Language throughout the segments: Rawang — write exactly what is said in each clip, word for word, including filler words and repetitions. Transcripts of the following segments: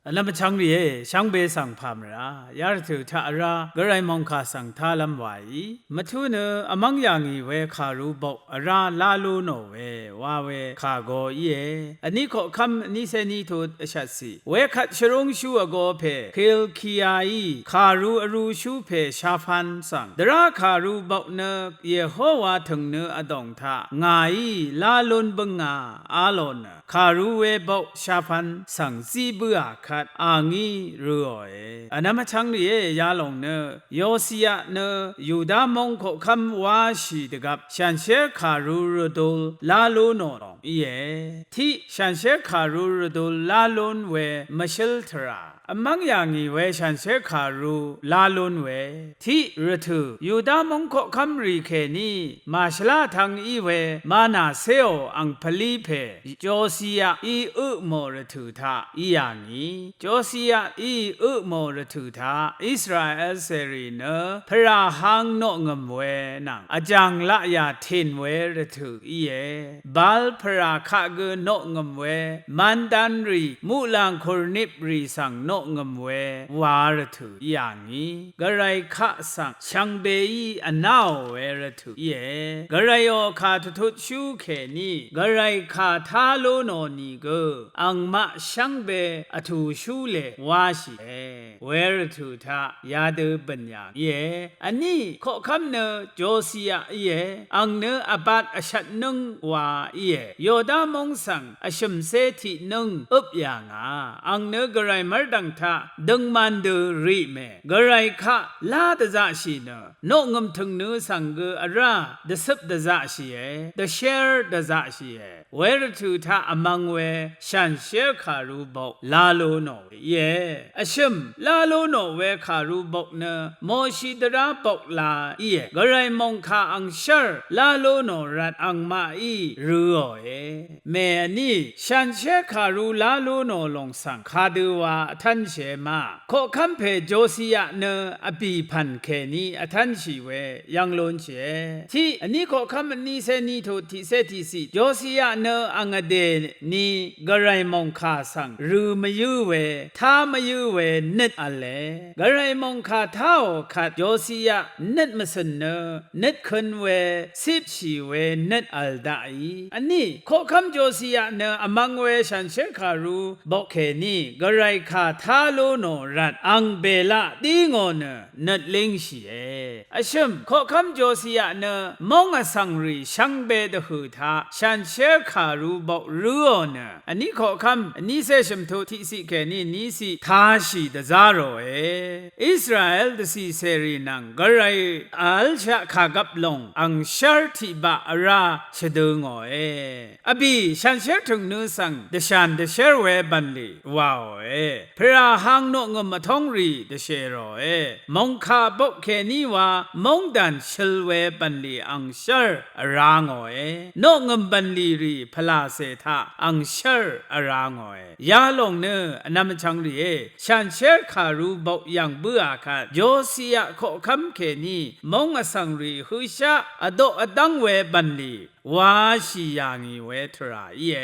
Vnvm vchvng rìé, shvngbe svng pà mvrà yarvtø̀ taq vrá gvray mòngkà svng tálv́m wàí, mvtú nø vmv́ng yà ngì we kàru bok vrá lá lú nò we wa we kà go íe. Vní koqkv́m vnícé ní tut vshvtcì wekvt shvrúngshú vgo pè Hilkiaí kàru vrūshú pè Shafan svng, dvrá kàru bok nø Yehowa tø̀ngnø vdòng taq ngàí lá lún bǿngà, a lò nø kàru we bok Shafan svng zí bǿà kvt a ngí røòe. Vnvm vchvng rìé, yalòng nø Yosia nø Yuda móng koqkv́m wáshì dvgvp shànshér kàru rvdul lá lú nò lòng íe. Tiq shànshér kàru rvdul lá lún we mvshǿl tvrà, vmv́ng yà ngì we shànshér kàru lá lún we tiq rvtø̀, Yuda móng koqkv́m rì kèní màshvlá vtvng í we Manaséò ang pvlí pè Josiaí ø mò rvtø̀ taq í yà ngì. Josiaí ø mò rvtø̀ taq Israel cèrì nø pvràhang noqngø̀m we nvng vjàng laqyà tìn we rvtø̀ íe. Bal pvrà kaq gø noqngø̀m we, mandan rì, muqlàng kùrnip rì svng noqngø̀m we wa rvtø̀ í yà ngì. Gvray kaq svng shvngbeí vnáò we rvtø̀ íe. Gvrayò kà dvtutshú kèní gvray kà tá lú nò nìgø angmaq shvngbe vtùshú lè wáshìe. We rvtø̀ taq yadø bø̀n yà ngìe. Vní koqkv́m nø Josia íe, ang nø vbat vshvtnǿng wa íe. Yoda móng svng vshø̀mcé tiqnǿng øp yà ngà, ang nø gvray mv́rdv̀ng taq døngman dø rì mè. Gvray kaq lá dvzaqshì nø noqngø̀m tø̀ngnø svng gø vrá dvcøp dvzaqshìe, dvshér dvzaqshìe. We rvtø̀ taq vmvng we shànshér kàru bok lá lú nò íe. Vshø̀m lá lú nò we kàru bok nø Moshi dvrá bok la íe. Gvray mòngkà angshv́r lá lú nò rvt angmaqí røòe. Mèvní shànshér kàru lá lú nò lòng svng kadø wa vtv́nshìe ma? Koqkv́m pè Josia nø vbì pv̀n kèní vtv́nshì we yv́ng lúnshìe. Tiq vní koqkv́m vnícé ní tut tiqcé tiqciq, Josia nø ang vdè ni gvray mòngkà svng rø mvyǿ we, tá mvyǿ we nøt v̄le. Gvray mòngkà táò kvt Josia nøt mvcø̀n nø nøt køn we cipshì we nøt v̀l daqí. Vní koqkv́m Josia nø vmvng we shànshér kàru bok kèní gvray kà tá lú nò rvt ang bèlaq dí ngò nø nøt língshìe. Vshø̀m koqkv́m Josia nø móng vsvng rì shvngbe dvhø̀ taq shànshér kàru bok rǿò nø vní koqkv́m vnícé shø̀m tut tiqciq kèní vníciq tāshì dvzá ròe. Israel dvcì cèrì nvng gvray v̀lshaq kàgvp lòng angshv́r tiqbaq vrá shvdø ngòe. Vbì shànshér tø̀ngnø svng dvshàn dvshér we bv̀nlì wàòe. Pvràhang noqngø̀m vtóng rì dvshè ròe. Mòngkà bok kèní wa móngdàn shøl we bv̀nlì angshv́r vrá ngòe. Noqngø̀m bv̀nlì rì pvlàcè taq angshv́r vrá ngòe. Yalòng nø vnvm vchvng rìé, shànshér kàru bok yv̀ng bǿà kvt Josia koqkv́m kèní móng vsvng rì høqshaq vdoq vdv́ng we bv̀nlì wáshì yà ngì we tvrà íe.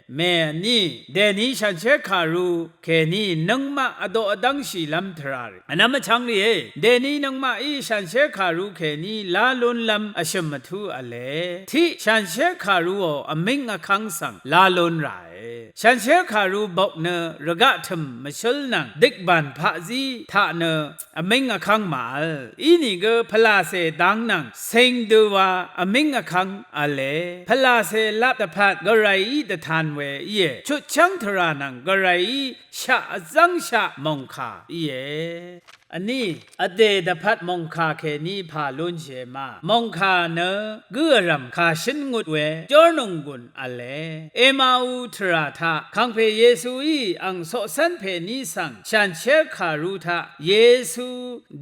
Mèvní dèní shànshér kàru kèní nøngmaq vdoq vdv́ngshìlv́m tvrà rì, vnvm vchvng rìé, dèní nøngmaqí shànshér kàru kèní lá lúnlv́m vshø̀m vtú v̄le. Tiq shànshér kàruò vmíng vkv́ng svng lá lún ràe. Shànshér kàru bok nø rvgaq tø̀m mvshǿl nvng dikbàn paqzí taq nø vmíng vkv́ng màvl. Inìgø pvlàcè dang nvng cing dø wa vmíng vkv́ng v̄le. Pvlàcè lap dvpvt gvrayí dvtan we íe. Chutchv́ng tvrà nvng gvrayí shaq vzv́ngshaq mòngkà íe. Vní vdè dvpvt mòngkà kèní pà lúnshìe ma? Mòngkà nø gǿ vrv̀m kàshǿn ngut we jórnònggùn v̄le. Emau tvrà taq kàngpè Yesuí ang coqcv́n pèní svng shànshér kàru taq Yesu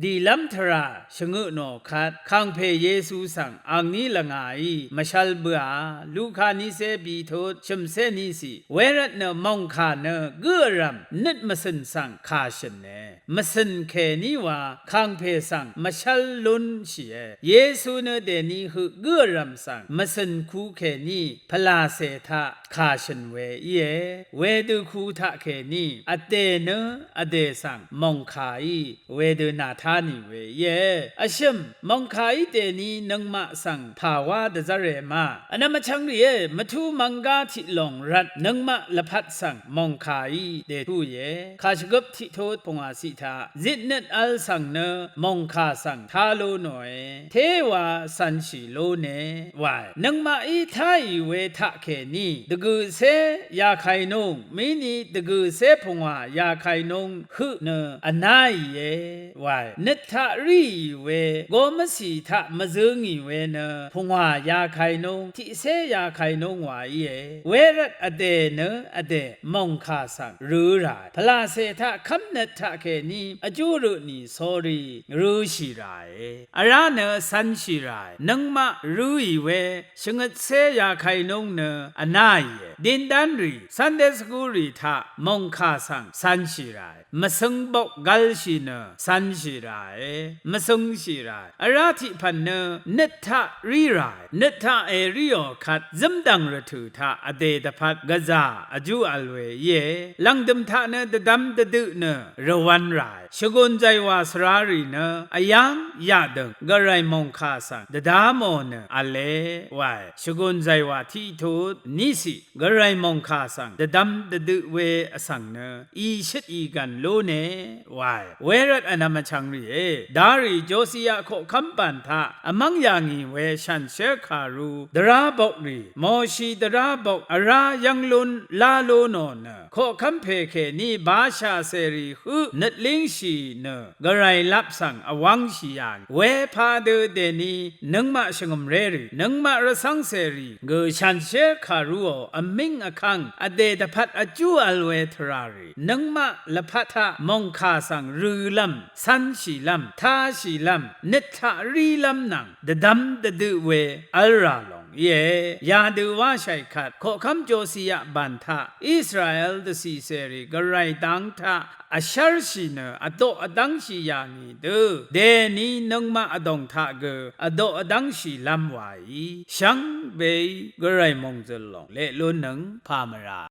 dìlv́m tvrà shvngø tnò kvt kàngpè Yesu svng angní lvngàí mvshv́l bǿà. Luka nícé bìtut shø̀mcé nícì. Wervtnø mòngkà nø gǿ vrv̀m nøt mvcø̀n svng kà shø̀ne. Mvcø̀n kè kèní wa kàngpè svng mvshv́l lúnshìe. Yesu nø dèni høq gǿ vrv̀m svng mvcø̀n ku kèní pvlàcè taq kà shø̀n we íe. Wedø ku taq kèní vdè nø vdè svng mòngkàí wedø nàtá nì we íe. Vshø̀m mòngkàí dèni nøngmaq svng pàwá dvzv́re ma? Vnvm vchvng rìé, mvtú mvnggá tiq lòng rvt nøngmaq lvpat svng mòngkàí dètúìe. Kàshvgøp tiqtut pungwàciq taq zitnøt vl svng nø mòngkà svng tá lú nòe. Téwa cv̄nshì lúne wae. Nøngmaqí táì we taqkèní dvgø̀cé yakainung, mini dvgø̀cé pungwà yakainung høq nø vnáìe wae. Nøt taq ríì we, gomvcì taq mvzø̄ngì we nø pungwà yakainung, tiqcé yakainung wa íe. Wervt vdè nø vdè mòngkà svng rø̄ ràe. Pvlàcè taq kv́mnøt taqkèní vjú rø tnì sórí rø̄shì ràe. Vrá nø cv̄nshì ràe. Nøngmaq rø̄ì we shvngøtcé yakainung nø vnáìe. Dindánrì Sunday school rì taq mòngkà svng cv̄nshì ràe. Mvsøng bok gv̄lshì nø cv̄nshì ràe. Mvsøngshì ràe. Vrá tiq pv̀n nø nøt taq rí ràe. Nøt taq èríò kvt zǿmdv̀ng rvtø̀ taq vdè dvpvt gvzà vjú vl we íe. Lv̀ngdø̀m taq nø dvdvm dvdø nø rvwv̄n ràe. Shvgùn zàywà svrarì nø vyáng yaqdø̀ng gvray mòngkà svng dvdá mò nø v̄le wae. Shvgùn zàywà tiqtut níciq gvray mòngkà svng dvdvm dvdø we vsvng nø ìshøt ìgv̀n lúne wae. Wervt vnvm vchvng rìé, darì Josiya koqkv́m bàn taq vmv́ng yà ngì we shànshér kàru dvrá bokrì, Moshi dvrá bok vrá yv́ng lún lá lú nò nø koqkv́m pè kèní bashà cèrì høq nøt língshì nø gvray lap svng vwv́ngshì yà ngì we padø dèni nøngmaq shvngø̀mrérì, nøngmaq rvcv́ngcèrì gø shànshér kàruò vmíng vkv́ng vdè dvpvt vjú vl we tvràrì nøngmaq lvpat taq mòngkà svng rø̄lv́m, cv̄nshìlv́m, táshìlv́m, nøt taq rílv́m nvng dvdvm dvdø we v̄l rà lòng íe. Yadø wáshàì kvt koqkv́m Josiya bàn taq Israel dvcìcèrì gvray dang taq vshv́rshì nø vdoq vdv́ngshì yà ngì dø dèni nøngmaq vdòng taq gø vdoq vdv́ngshìlv́m wàí shvngbeí gvray mòngzø̀l lòng leq lúnnøng pà mvrà